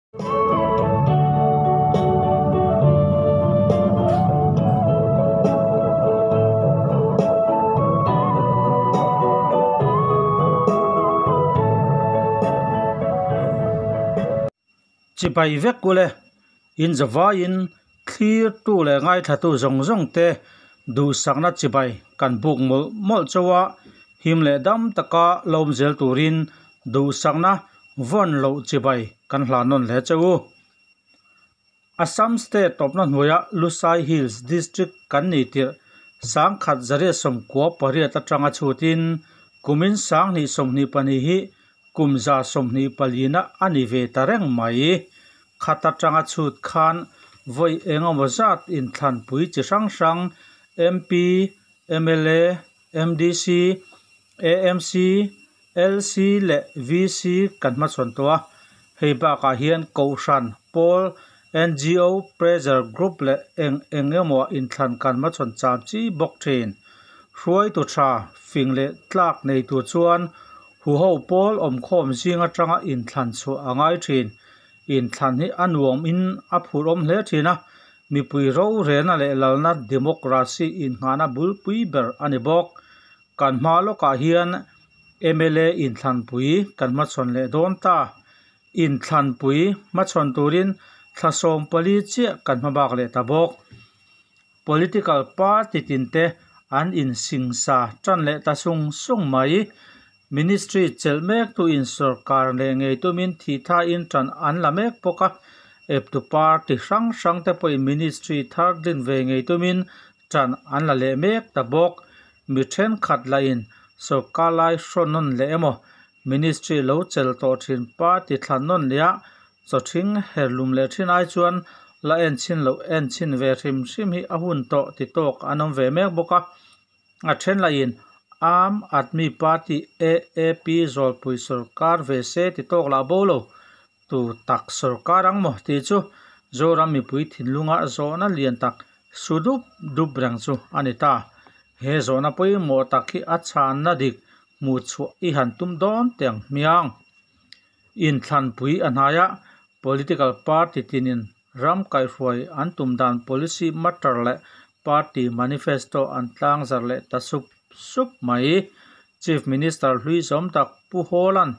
Chibai vek ule, in zavaiin thlirtu leh ngaithlatu zawng zawng te duhsakna chibai kan buk mawlh mawlh chauh a, him leh dam taka lawm zel turin duhsakna vawn loh chibai kan hlan nawn hle chauh u. Assam state tawpna hnuaia Lusai Hills District kan ni tirh 1998 atanga chhutin kumin 2022 hi kum 24 na a ni ve ta reng mai. Khat atanga chhut khan vawi engemaw zat inthlanpui chi hrang hrang MP, mla, MDC, AMC, LC leh VC kan hmachhawn tawh a. Hei bakah hian Kohhran, pawl, ngo, pressure group leh eng eng emaw inthlan kan hmachhawn cham chi bawk thin. Hruaitu tha, fing leh tlak nei tur chuan huho pawl awmkhawm zing atanga inthlan chhuah a ngai thin. Inthlan hi a nuamin a phur awm hle thin a, mipui rorelna leh lalna democracy innghahna bulpui ber a ni bawk. Kan hma lawkah hian mla inthlanpui kan hmachhawn leh dawn ta. Inthlanpui hmachhawn turin thla 14 chiah kan hmabak leh ta bawk. Political party tin te an insingsa tan leh ta sung sung mai. Ministry chelh mek tu in sorkar leh ngei tumin thi tha in tan an la mek bawk a. Eptu party hrang hrang te pawhin ministry thar din ve ngei tumin tan an la leh mek ta bawk. Mi thenkhat lah in sorkar lai hrawn nawn leh emaw ministry lo chel tawh thin party thlan nawn leh a chawthing herlum leh thin ai chuan la en chin loh en chin ve hrim hrim hi a hun tawh ti tawk an awm ve mek bawk a. A then lah in Aam Aadmi Party AAP zawlpui sorkar ve se ti tawk lah bo lo tu tak sorkar ang maw tih chu Zoram mipui thinlunga zawhna lian tak su dup dup reng chu a ni ta. He zawhna pawimawh tak hi a chhanna dik hmuh chhuah i han tum dawn teh ang hmiang. Inthlanpui a hnaia political party tinin ram kaihhruai an tum dan policy matter leh party manifesto an tlangzar leh ta sup sup mai. Chief Minister hlui zawm tak Pu Hawla'n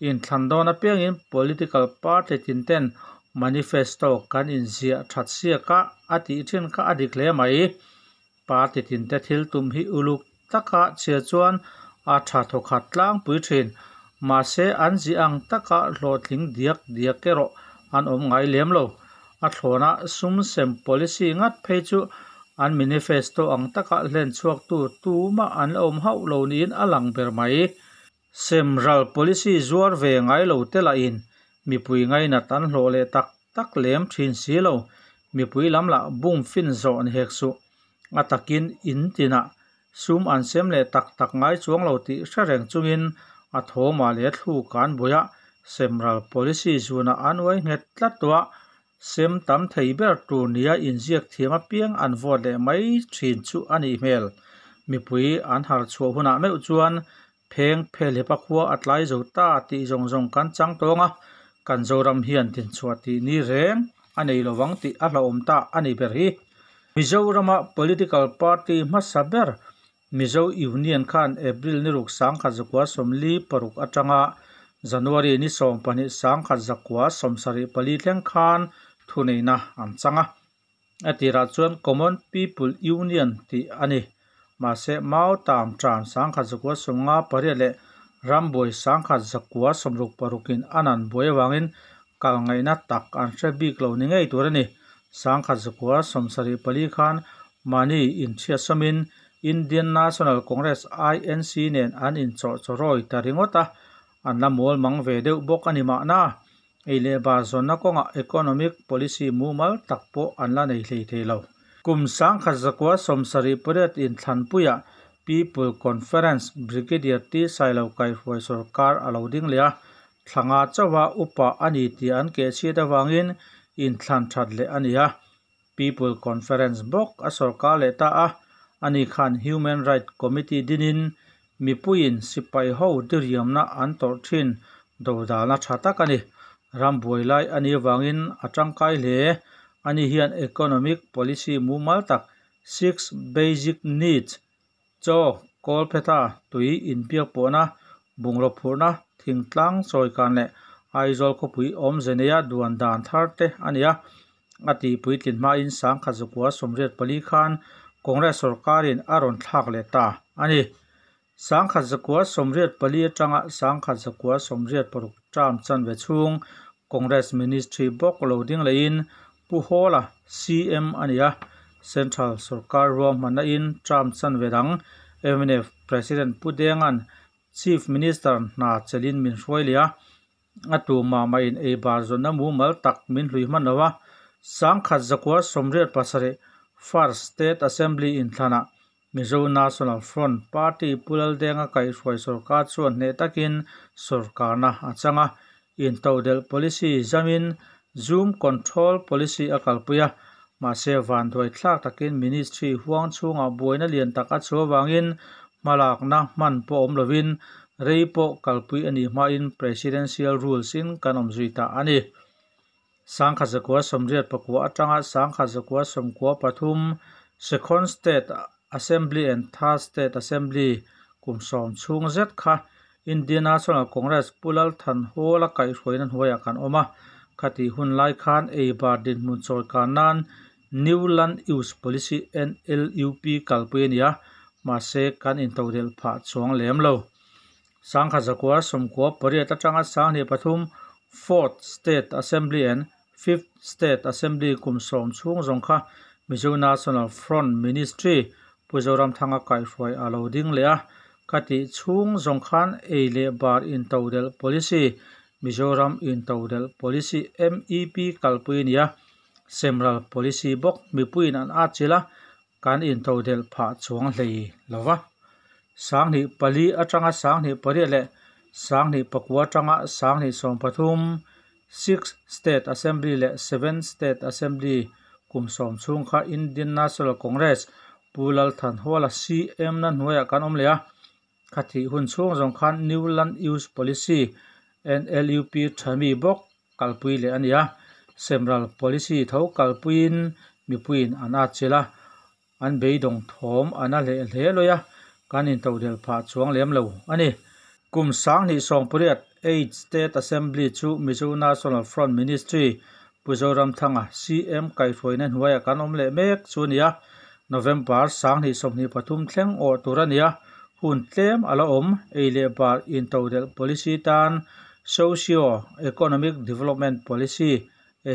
inthlan dawn apiangin political party tin ten manifesto kan inziah that siak a a tih thin kha a dik hle mai. Party tin te thil tum hi uluk taka chhiar chuan a tha thawkhat tlangpui thin. Mahse an ziah ang taka hlawhtling diak diak erawh an awm ngai lem lo. A thlawna sum sem policy ngat phei chu an manifesto ang taka hlen chhuak tu tumah an la awm hauh lo niin a lang ber mai. Sem ral policy zuar ve ngai lo te lah in mipui ngainat an hlawh leh tak tak lem thin si lo. Mipui lam lah bum fin zawh ni hek suh. A takin in tinah sum an sem leh tak tak ngai chuang lo tih hre reng chungin a thawmah leh thluk an buai a, sem ral policy zunah an uai nghet tlat tawh a, sem tam thei ber tur nia inziak thiam apiang an vote leh mai thin chu a nih hmel. Mipui an harh chhuah hunah meuh chuan pheng phelhepa khua a tlai zo ta tih zawng zawng kan chang tawng a, kan Zoram hian dinchhuah tih ni reng a nei lovang tih a hlauhawm ta a ni ber hi. Mizorama political party hmasa ber Mizo Union khan April ni ruk 1946 atanga January ni 12 1974 thleng khan thuneihna an chang a. A tirah chuan Common People Union tih a ni. Mahse Mau Tam Tram 1958 leh Rambuai 1966 in an an buai awangin kal ngaihna tak an hre bik lo ni ngei tur a ni. 1974 khan mahni inchhiat sawmin Indian National Congress INC nen an inchawh chawrawi ta ringawt a, an la mawl mang ve deuh bawk a ni mahna. Ei leh bar zawnna kawngah economic policy mumal tak pawh an la nei hlei thei lo. Kum 1978 inthlanpuiah People Conference Brigadier T Sailo kaihhruai sorkar a lo ding leh a, thlanga chauha upa a ni tih an keh chhiat awangin inthlan that leh a ni a. People Conference bawk a sorkar leh ta a, ani khan Human Right Committee dinin mipuiin sipai ho diriamna an tawrh thin dodalna tha tak a ni. Ram buai lai a nih avangin a tangkai hle. Ani hian economic policy mumal tak, six basic needs, chaw, kawlphetha, tui, inbiak pawhna, bungraw phurhna, thingtlang chawikan leh Aizawl khawpui awmze neia duan dan thar te a ni a. A tih puitlin hmain 1984 khan Congress sorkarin a rawn thlak leh ta a ni. 1984 atanga 1986 term chanve chhung Congress Ministry bawk lo ding lehin Pu Hawla CM a ni a, Central sorkar ruahmanna in term chanve dang mnf President Pu Denga'n Chief Minister hna chelhin min hruai leh a, a tu mah mahin ei bar zawnna mumal tak min hlui hman lo a, 1987 First State Assembly inthlanah Mizo National Front Party Pu Laldenga kaihhruai sorkar chuan hneh takin sorkarna a chang a, intodelh policy zamin Zoom Control Policy a kalpui a, mahse vanduai thlak takin Ministry huang chhungah buaina lian tak a chhuah avangin hmalakna hman pawh awm lovin rei pawh kalpui a nih hmain Presidential Rules in kan awm zui ta a ni. 1989 atanga 1993 Second State Assembly and Third State Assembly kum sawm chhung zet kha Indian National Congress Pu Lal Thanhawla kaihhruaina hnuaiah kan awm a. Khatih hun lai khan ei bar dinhmun chawikan nan New Land Use Policy, NLUP, kalpui a ni a, mahse kan intodelh phah chuang lem lo. 1998 atanga 2003 Fourth State Assembly and Fifth State Assembly kum sawm chhung zawng kha Mizo National Front Ministry Pu Zoramthanga kaihhruai a lo ding leh a. Khatih chhung zawng khan ei leh bar intodelh policy, Mizoram Intodelh Policy, MEP, kalpui a ni a. Semral policy bawk mipuiin an atchilh a, Kan intodelh phah chuang hlei lo va, 2004 atanga 2008 leh 2009 atanga 2013 Sixth State Assembly leh Seventh State Assembly kum sawm chhung kha Indian National Congress Pu Lal Thanhawla CM na hnuaiah kan awm leh a. Khathih hun chhung zawng khan New Land Use Policy, NLUP, tha mi bawk kalpui leh a ni a. Semral Policy tho kalpuiin mipuiin an atchilh a, an beidawng thawm a na hleh hle lawih a, kan intodelh phah chuang lem lo a ni. Kum 2018 Eighth State Assembly chu Mizo National Front Ministry Pu Zoramthanga, CM, kaihhruaina hnuaiah kan awm leh mek chu a ni a, November 2023 thleng awh tur a ni a, hun tlem a la awm, ei leh bar intodelh policy tan Socio Economic Development Policy,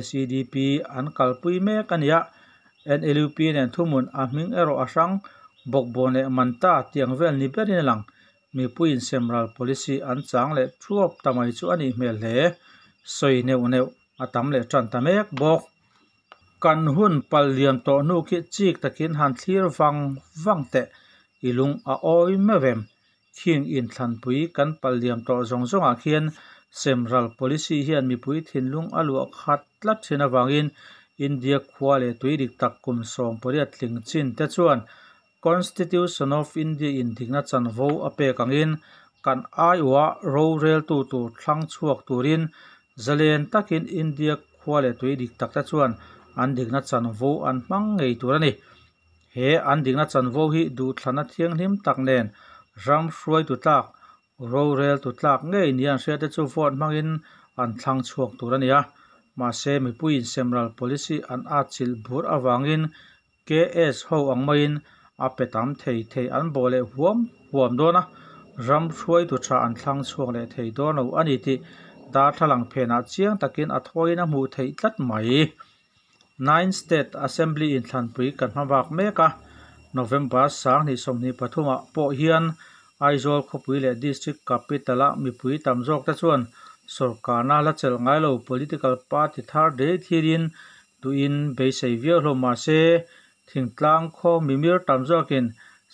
SEDP, an kalpui mek a ni a, NLUP nen thuhmun a hming erawh a hrang, bawkbawn leh manta tiang vel ni berin a lang. Mipuiin semral policy an chang leh thuap ta mai chu a nih hmel hle. Sawi neuh neuh a tam leh tan ta mek bawk. Kan hun pal liam tawh hnu khi chik takin han thlir vang vang teh i lung a awi meuh em? Khing inthlanpui kan pal liam tawh zawng zawngah khian semral policy hian mipui thinlung a luah khat tlat thin avangin India khua leh tui dik tak kum 18 tling chin te chuan Constitution of India in dikna chanvo a pek angin kan aiawha roreltu tur thlang chhuak turin zalen takin India khua leh tui dik takte chuan an dikna chanvo an hmang ngei tur a ni. He an dikna chanvo hi duhthlana thianghlim tak nen ram hruaitu tlak, roreltu tlak ngei nia an hriatte chu vote hmangin an thlang chhuak tur a ni a. Mahse mipuiin semral policy an atchilh bur avangin KS ho ang maiin a pe tam thei thei an bawh leh huam huam dawn a, ram hruaitu tha an thlang chhuak leh thei dawn lo a ni tih darthlalang phenah chiang takin a thawiin a hmuh theih tlat mai. Nine State Assembly inthlanpui kan hma bak mek a, November 2023 ah pawh hian Aizawl khawpui leh District Capital-a mipui tam zawkte chuan sawrkarna la chelh ngai lo political party thar dei thirin Tuin beisei viau hlawm mah se, thingtlang khaw mimir tam zawkin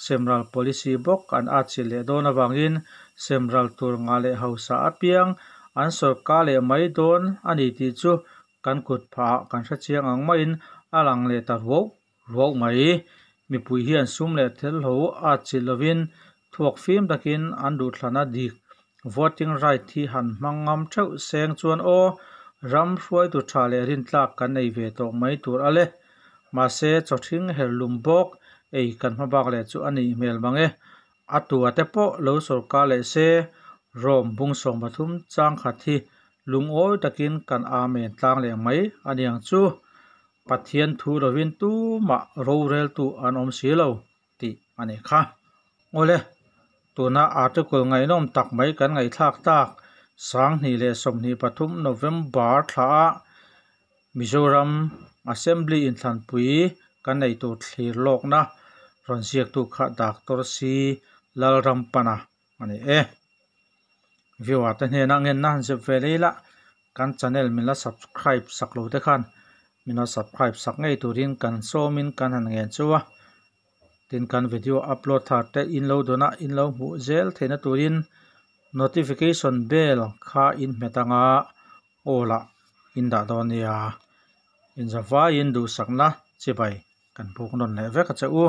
semral policy bawk an atchilh leh dawn avangin semral tur ngah leh hausa apiang an sawrkar leh mai dawn a ni tih chu kan kut phahah kan hrechiang ang maiin a lang leh ta ruau ruau mai. Mipui hian sum leh thelhlo atchilh lovin thuak fim takin an duhthlana dik voting right hi han hmang ngam theuh seng chuan aw, Ram hruaitu tha leh rintlak kan nei ve tawh mai tur a le. Mahse, chawthring herlum bawk ei kan hmabak leh chu a nih hmel mang e. A tua te pawh lo sawrkar leh se, Rome bung 13 chang khat hi lungawi takin kan Amen tlang leh mai a niang chu. Pathian thu lovin tumah roreltu an awm si lo tih a nih kha. Awle, tuna article ngaihnawm tak mai kan ngaihthlak tak 2023 November thlaah Mizoram Assembly inthlanpui kan nei tur thlir lawkna rawn ziaktu kha Doctor C Lalrampana a ni e. Viewer te hnena ngenna han zep ve leh ila, kan channel min la subscribe sak lo te khan min la subscribe sak ngei turin kan sawmin kan han ngen chu a. Tin kan video upload thar te in lo dawn a, in lo hmuh zel theihna turin notification bell kha in hmet anga all ah in dah dawn nia. Inzavaiin duhsakna chibai kan buk nawn leh vek a che u.